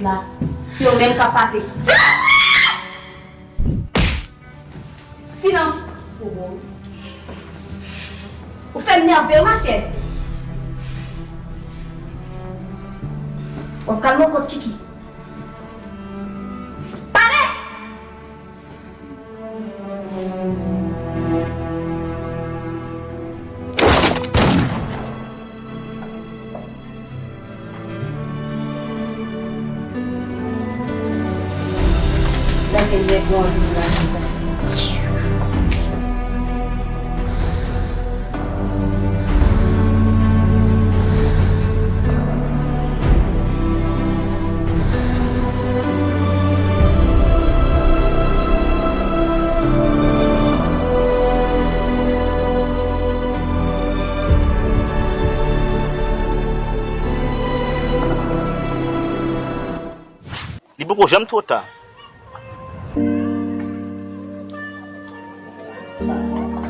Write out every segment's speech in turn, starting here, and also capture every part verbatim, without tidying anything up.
la, se yo menm k ap pase. Silans! Ou fè m nève, machè. W ap kalme w kot Kiki. Pale! Gade nèg mwen anvi la konsa. Li poko janm twò ta.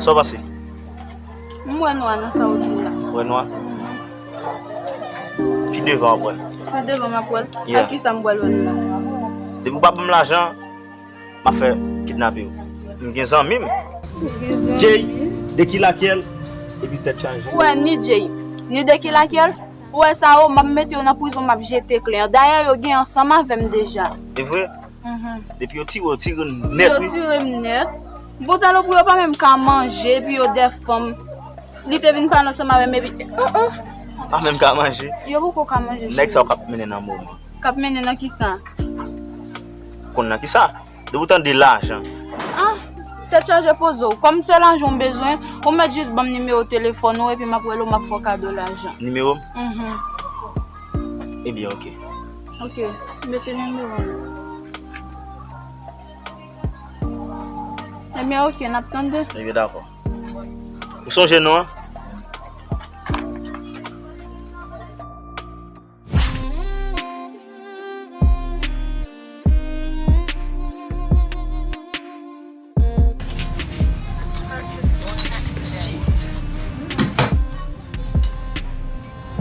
Sa w panse? M wè nwa nan sa w di la. Wè nwa? Pi devan w ap wè l. Pi devan m ap wè l? Yeah. Ak kisa m pral wè l la? Depi w pa ban m lajan, m ap fè kidnape w. M gen zanmi m. Ou gen zanmi? Jay, de ki lakyèl, epi tèt chaje. Ou wè ni Jay, ni de ki lakyèl? Ou wè sa yo, m ap mete yo nan prizon, m ap jete kle an. Dayè, yo gen ansanm avè m deja. E vre? Mhm. Depi yo tire, yo tire nèt, wi. Yo tire m nèt. Bon, salopri yo pa menm ka manje, epi yo dèfanm. Li te vin pale ansanm avè m, epi, oh, oh. Pa menm ka manje. Yo poko ka manje. Nèg sa yo k ap mennen nan moman. K ap mennen nan kisa? Konn nan kisa? Depi w tande lajan. Ah, tèt chaje poze w. Kòm se lajan w bezwen, ou mèt jis ban m nimewo telefòn ou epi m ap rele w, m ap fè w kado lajan. Nimewo m? Mhm. Ebyen, oke. Oke, mete nimewo m. Ebyen, oke, n ap tande. Ebyen, dakò. Ou sonje non an? Shit.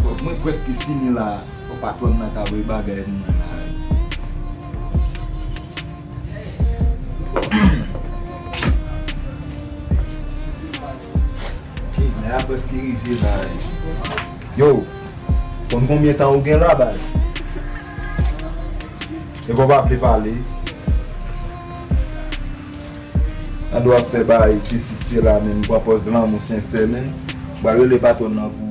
Bon, mwen prèske fini la. Fò patwòn nan ta voye bagay pou mwen la. Ey, lè a prèske rive la. Yo, konn konbyen tan ou gen la, baz? Epi w pa vle pale. Tande w ap fè bagay sesi sela, men m pran pòz lanmou sensè, men. M pral rele patwòn nan pou ou.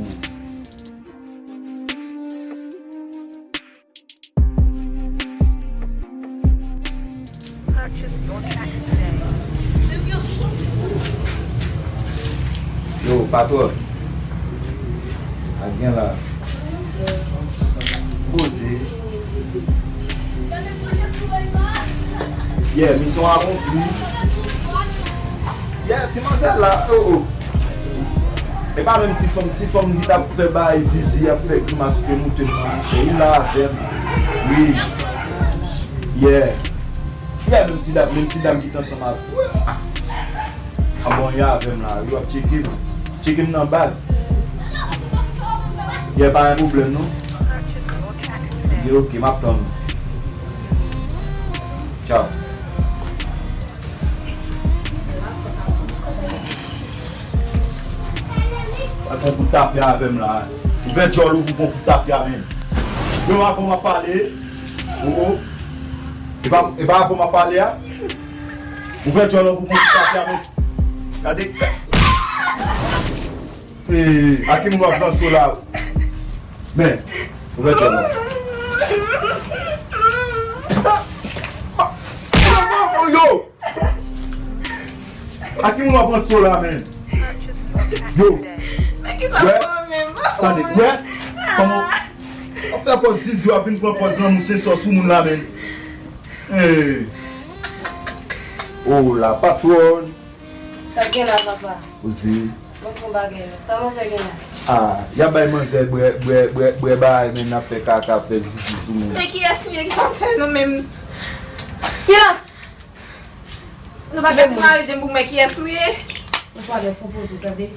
Yo, patwòn. Ak gen la. Poze. Yeah, misyon akonpli. Yeah, ti manzè la, oh, oh. E pa menm ti fanm, ti fanm ki t ap fè bagay zizi, ap fè grimas ou te moute m nan mouche. Li la avè m. Wi. Yeah. Yeah, menm ti dam, menm ti dam ki t ansanm avè m. Ah bon, li avè m la. Yo ap tcheke m. Tcheke m nan baz. Yeah, pa gen pwoblèm non. Yeah, oke, m ap tann ou. Tchaw. Al pran kout tafya avè m la. Ouvè djòl ou pou pran kout tafya menm. Yo, avan m ap pale. Oh, oh. E pa, e pa avan m ap pale a. Ouvè djòl ou pou pran kout tafya menm. Gade. Ee, a ki moun w ap ranse w la? Men, ouvè djòl la. Yo! A ki moun w ap ranse w la, men? Yo! Men kisa w fè menm? Tande, wè? Kòman w ap fè pòz zizi, w ap vin pran pòz lanmou, se sòs ou moun la, men. Ee. Oh, la patwòn. Sa k gen la, papa? Poze. Mwen pran bagay la. Sa manzè gen la? Ah, y ap bay manzè bwè, bwè, bwè, bwè bagay, men n ap fè kaka, fè zizi sou moun. Men kiyès nou ye? Kisa n fè nou menm? Silans! Nou pa fè mare je m pou m wè kiyès nou ye. Ou pale fò poze, tande.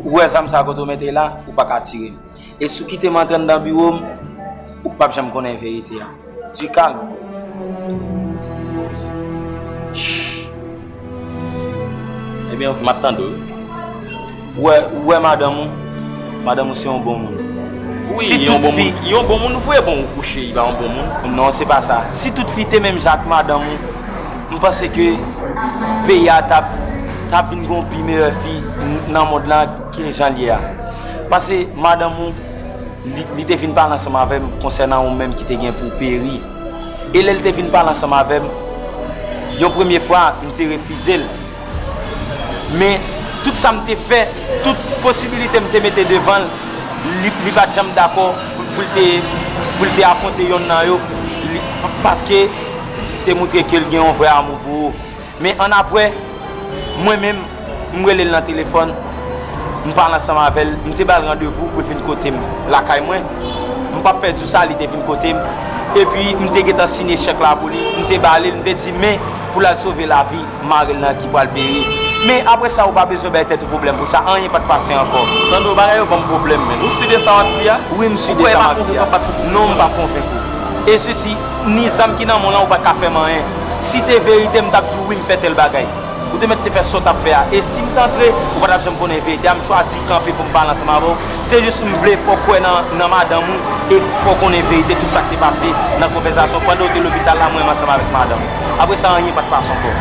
Ou wè zam sa kote w mete la, ou pa ka tire l. E si w kite m antre anndan biwo m, ou p ap janm konnen verite a. Du calme. Ebyen, ok, m ap tande w. Ou wè, ou wè madanm ou, madanm ou se yon bon moun. Wi, si yon tout bon fi moun, yon bon moun vre, bon, ou kouche, li pa yon bon moun. Non, se pa sa. Si tout fi te menm jan ak madanm ou, m panse ke peyi a t ap, t ap vin gon pi meyè fi n-, nan mond lan ke jan l ye a. Paske madanm ou, li, li te vin pale ansanm avè m konsènan ou menm ki te gen pou w peri. E lè l te vin pale ansanm avè m, yon premye fwa, m te refize l. Men, tout sa m te fè, tout posibilite m te mete devan l, li, li pa t janm dakò pou, pou l te, pou l te afwonte yonn nan yo, li, paske li te montre ke l gen yon vrè amou pou ou. Men annapre, mwen menm, m rele l nan telefòn, m pale ansanm avè l, m te ba l randevou pou l vin kote m, lakay mwen. M p ap pèdi sa, li te vin kote m. Epi, m te gentan siyen chèk la pou li, m te ba li l, m te di, men, pou l al sove lavi mari l nan ki pral peri. Men, apre sa, ou pa bezwen bay tèt ou pwoblèm pou sa, anyen pa t pase ankò. Sandro, bagay yo ban m pwoblèm, men. Ou si de sa w ap di a? Wi, m si de sa m ap di a. Non, m pa konvenk ou. E sesi, ni zam ki nan men w lan, ou pa t ka fè m anyen. Si te verite, m t ap di w wi, m fè tèl bagay. Ou te mèt te fè sa w t ap fè a. E si m t antre, ou pa t ap janm konnen verite a. M chwazi kanpe pou m pale ansanm avè w. Se jis m vle fè w kwè nan, nan madanm ou e fè w konnen verite tout sa k te pase nan konvèsasyon pandan w te lopital la, mwen menm ansanm avèk madanm ou. Apre sa, anyen pa t pase ankò.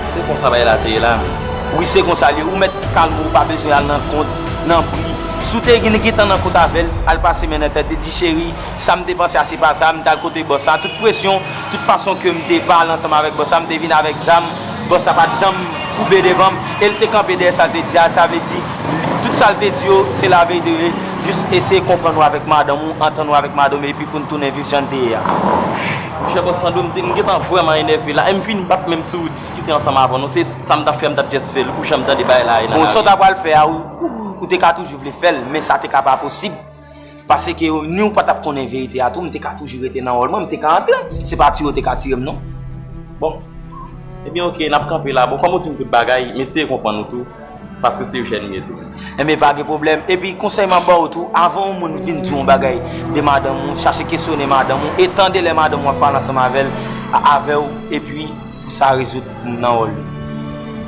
Se konsa bagay la te ye la, men. Wi, se konsa l ye. Ou mèt kalme w, ou pa bezwen al nan kont, nan bri. Si w te gen, gentan nan kont avè l, al pase men nan tèt li, di, cheri, sa m te panse a, se pa sa, m t al kote bòs la. Tout presyon, tout fason ke m te pale ansanm avèk bòs la, m te vin avèk zam, bòs la pa t janm koube devan m, e l te kanpe dèyè sa l te di a, sa vle di, tout sa l te di yo, se laverite yo ye. Jis eseye konprann ou avèk madanm ou, antann ou avèk madanm ou, epi pou n tounen viv jan n te ye a. Monchè bòs Sandro, m te, m gentan vrèman enève la, e m vin bat menm si w diskite ansanm avè w, non, se sa m t ap fè, m t ap just fè l, ou janm tande bagay la ye nan lavi. Bon, sa w ta pral fè a, ou, ou, ou te ka toujou vle fè l, men sa te ka pa posib. Paske ni w pa t ap konnen verite a tou, m te ka toujou rete nan wòl mwen, m te ka antre. Se pa tire w te ka tire m, non. Bon. Ebyen, ok, n ap kanpe la. Bon, kòm ou di m tout bagay, m eseye konprann ou tou, paske se Eugène m ye tou. Enben, pa gen pwoblèm. Epi, konsèy m ap ba w tou, avan yon moun vin di w yon bagay de madanm ou, chache kesyone madanm ou, e tande lè madanm ou ap pale ansanm avè l, a-, avè w, epi pou sa rezoud nan wòl li.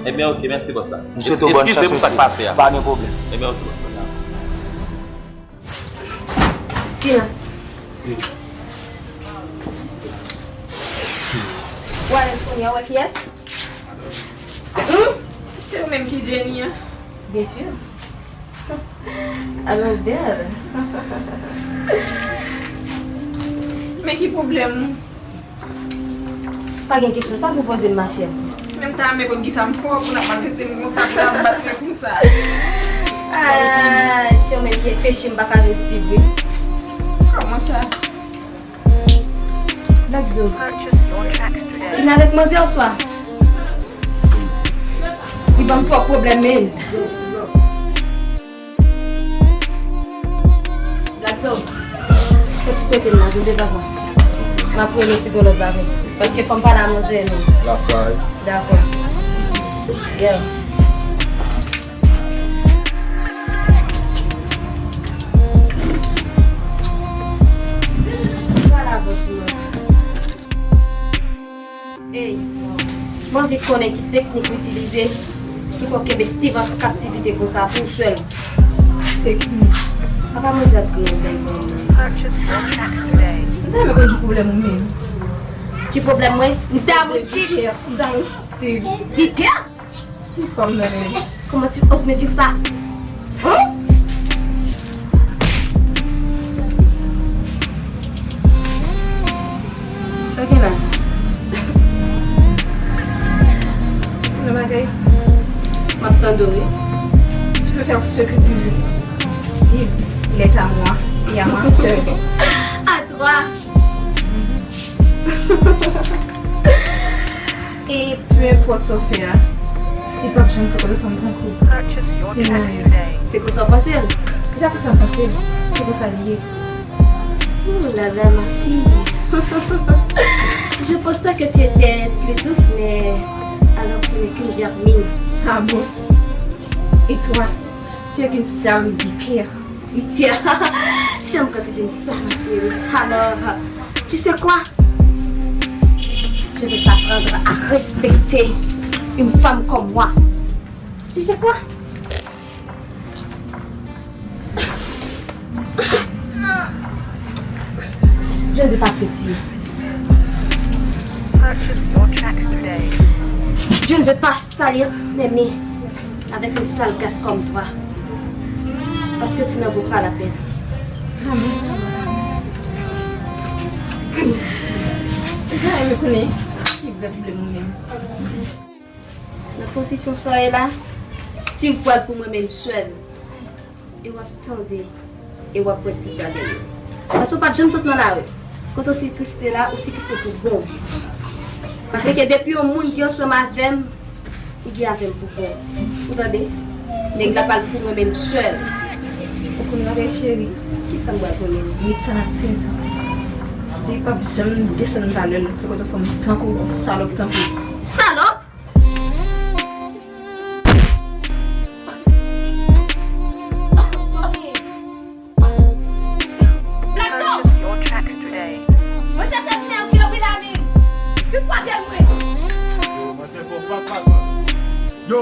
Ebyen, ok, mèsi bòs la. M swete w bòn chans osi. Eskize pou sa k pase a. Pa gen pwoblèm. Ebyen, ok, bòs la. Silans. Ou alèz kounye a, ou wè kiyès? Hmm? Se ou menm ki Jenny an? Byen si. Alò, bèl. Men ki pwoblèm ou? Pa gen kesyon sa pou poze m, machè. Men m ta renmen konn kisa m fè w pou n ap maltrete m konsa, pou n ap bat mwen konsa. Ay, si w menm ki peche m pa ka jwenn Steve, wi. Kòman sa? Black Zo. Fini avèk manzè oswa? Li ban m twòp pwoblèm, men. Black Zo, fè ti prete m la, tande papa. M ap rele w si gen lòt bagay. Paske fò m pale a manzè, men. Lafay. Dakò. Yeah. Pale avè w, ti manzè. Ey, mwen anvi konnen ki teknik ou itilize ki fè w kenbe Steve an kaptivite konsa pou ou sèl. Teknik? Papa manzè ap griyen bèl mwen. M ta renmen konn ki pwoblèm ou menm. Ki pwoblèm mwen? M damou Steve. M damou Steve. Vigè? Steve pa m nan men. Comment tu oses me dire ça? Hein? Sa w gen la? Yon bagay. M ap tande w, wi. Tu peux faire ce que tu veux. Steve, il est à moi et à ma sœur. À toi. E peu importe sa w fè a, Steve p ap janm fè w lòt fanm tankou li nan rèv. Se konsa w panse l? Se pa konsa m panse l. Se konsa l ye. Ooh la la, ma fille. Je pensais que tu étais plus douce, mais alors tu n'es qu'une vermine. Ah bon? Et toi, tu es qu'une sale vipère. Vipère. J'aime quand tu dis ça, ma chérie. Alors, tu sais quoi? Je vais t'apprendre à respecter une femme comme moi. Tu sais quoi? Je ne vais pas te tuer. Purchase your tracks today. Je ne vais pas salir mes mains avec une sale garce comme toi. Parce que tu n'en vaux pas la peine. Amen. Mwen konnen ki vrè pwoblèm ou menm. Nan pozisyon sa w ye la, Steve pral pou mwen menm sèl. E w ap tande, e w ap wè tout bagay yo. Paske w p ap janm sot nan lari. Kote w sikriste la, ou sikriste pou bon. Paske depi yon moun ki ansanm avè m, li gen avè m pou bon. Ou tande? Nèg la pral pou mwen menm sèl. Ou konn bagay cheri? Kisa m pral konnen? Met sa nan tèt ou. Steve p ap janm desann valè l pou kote fanm tankou w, yon salòp tankou w. Salòp? Black Soul! Purchase your tracks today. Mwen se fè m nèvyè wi Lamine. Ki frape l mwen? Yo, mwen se fò fas la. Yo!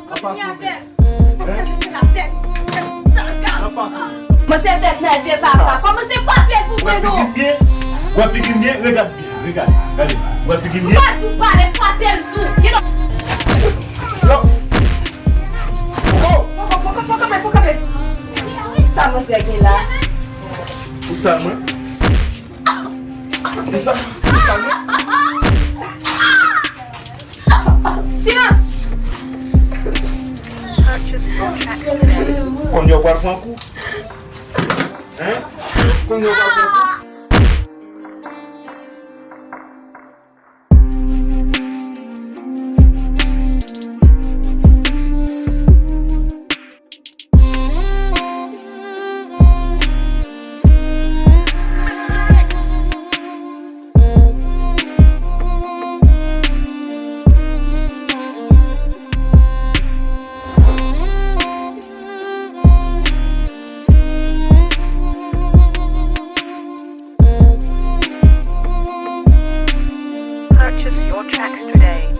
Kontinye avè l. Mwen se fè lapè. Sal gad. Mwen se fè nèvyè papa. Kòmanse frape l pou mwen non. Wè figi m ye, wè figi m ye, regad. Regarde, regardez, ouais, figi m ye. Ou pa di w pale, frape l tou. Get up. Yo. Go. Fò, fò, fò, fò kanpe, fò kanpe. Sa manzè gen la? Ou sal mwen? Ou sal, ou sal mwen? Silans! Kounye a w pral pran kou. Hein? Kounye a w pral pran kou. Purchase your tracks today.